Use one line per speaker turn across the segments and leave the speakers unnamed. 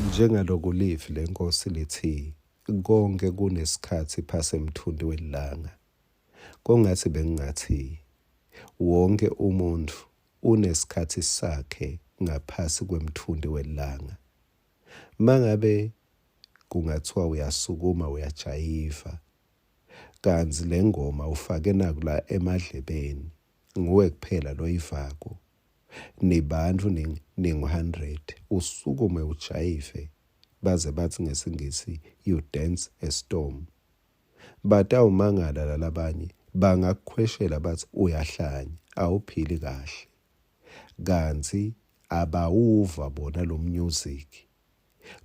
Njengaloku livi leNkhosi litsi, Konkhe kunesikhatsi phasi emtfunti welilanga. Kongatsi bengingatsi, Wonkhe umuntfu unesikhatsi sakhe ngaphasi kwemtfunti welilanga. Mangabe kungathiwa uyasukuma uyajayiva, kantsi lengoma ufake naku la emadlebeni, nguwe kuphela loyivako. Nibantfu ningu-100, usukume ujayive baze batsi ngesingisi you dance a storm. Batawumangala lalabanye bangakukhweshela batsi uyahlanya awuphili kahle. Kantsi abawuva bona lo music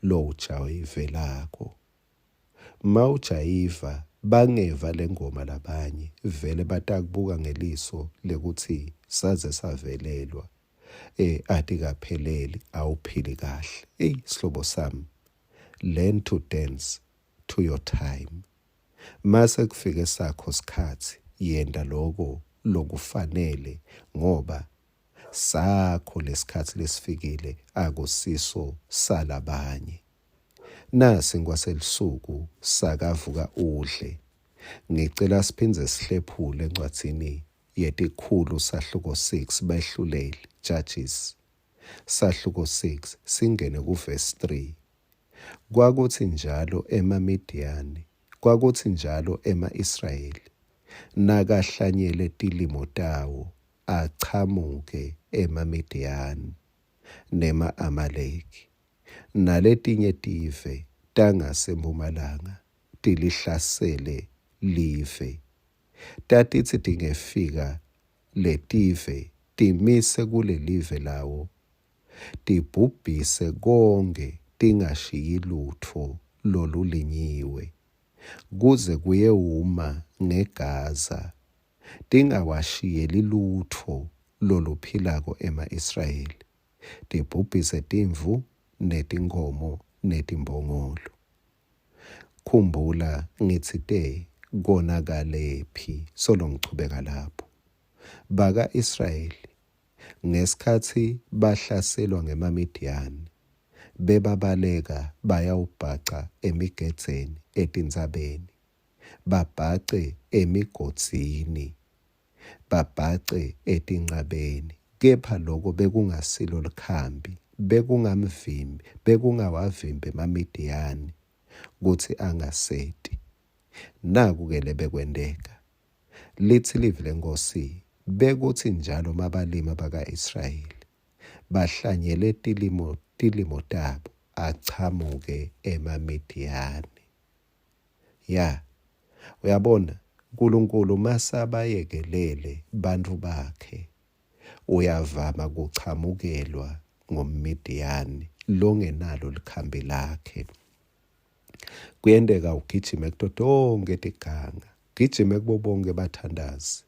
lowujayivelako. Mawujayiva bangeva lengoma labanye vele batakubuka ngeliso lekutsi saze savelelwa eh atikapheleli awuphili kahle. Ey sihlobo sami learn to dance to your time. Mase kufike sakho sikhatsi yenta loko lokufanele ngoba sakho lesikhatsi lesifikile akusiso salabanye. Nasi ngwaselisuku sakavuka udle. Ngicela siphindze sihlephule encwadzini yetikhulu sahluko 6 behluleli judges sahluko 6 singene kuvesi 3. Kwakutsi njalo emaMidiyani, kwakutsi njalo ema-Israyeli nakahlanyele tilimo tawo achamuke emaMidiyani nema-Amaleki naletinye tive tangasempumalanga tilihlasele live. Tatitsi tingefika letive timise kulelive lawo tibhubhise konkhe tingashiyi lutfo lolulinyiwe, kuze kuyewuma ngeGaza, tingawashiyeli lutfo loluphilako ema-Israyeli, tibhubhise timvu, netinkhomo, netimbongolo. Khumbula ngitsite konakalephi solo ngichubeka lapho. Baka-Israyeli Ngesikhatsi bahlaselwa ngemaMidiyani, bebabaleka bayawubhaca emigedzeni etintsabeni, babhace emigodzini, babhace etinqabeni. Kepha loko bekungasilo likhambi, bekungamvimbi, bekungawavimbi emaMidiyani kutsi angaseti. Naku-ke lebekwenteka. Litsi livi leNkhosi, Bekutsi njalo mabalima baka-Israyeli bahlanyele tilimo, tilimo tabo, achamuke emaMidiyani. Ya, uyabona, Nkulunkulu masabayekelele bantfu bakhe, uyavama kuchamukelwa ngumMidiyani longenalo likhambi lakhe. Kuyenteka ugijime kuto tonkhe tiganga, ugijime kubo bonkhe bathandazi,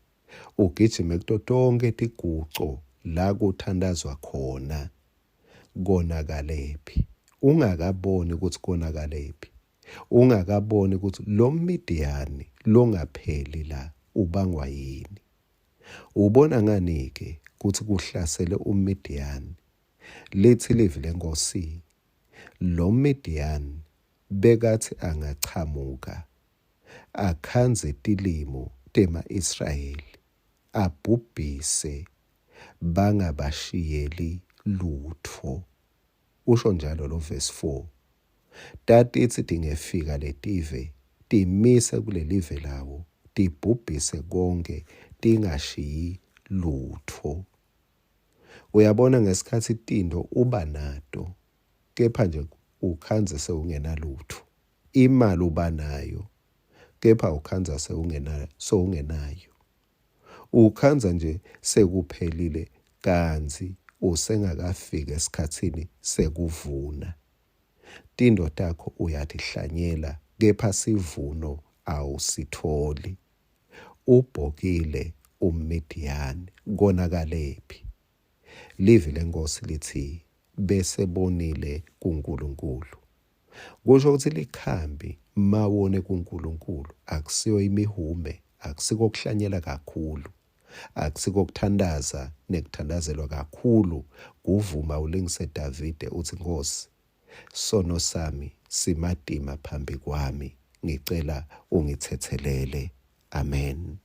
ugijime kuto tonkhe tiguco la kuthandazwa khona. Konakalephi? Ungakaboni kutsi konakalephi, ungakaboni kutsi lo Midiyani longapheli la ubangwa yini. Ubona ngani-ke kutsi kuhlasele umMidiyani? Litsi livi leNkhosi, LoMidiyani bekatsi angachamuka, akhandze tilimo tema-Israyeli, abhubhise bangabashiyeli lutfo. Usho njalo lo vesi 4. Tatitsi tingefika letive, timise kulelive lawo, tibhubhise konkhe, tingashiyi lutfo. Uyabona ngesikhatsi tintfo uba nato kepha nje ukhandze sewungenalutfo. Imali uba nayo kepha ukhandza sewungena sewungenayo. Ukhandza nje sekuphelile kantsi usengakafiki esikhatsini sekuvuna. Tintfo takho uyatihlanyela kepha sivuno awusitfoli. Ubhokile umMidiyani, konakalephi? Livi leNkhosi litsi, Bese bonile kuNkulunkulu. Kusho kutsi likhambi mawone kuNkulunkulu akusiyo imihume, akusiko kuhlanyela kakhulu, akusiko kuthandaza nekuthandazelwa kakhulu, kuvuma ulingise Davide utsi Nkhosi, Sono sami simatima phambi kwami, ngicela ungitsetselele. Amen.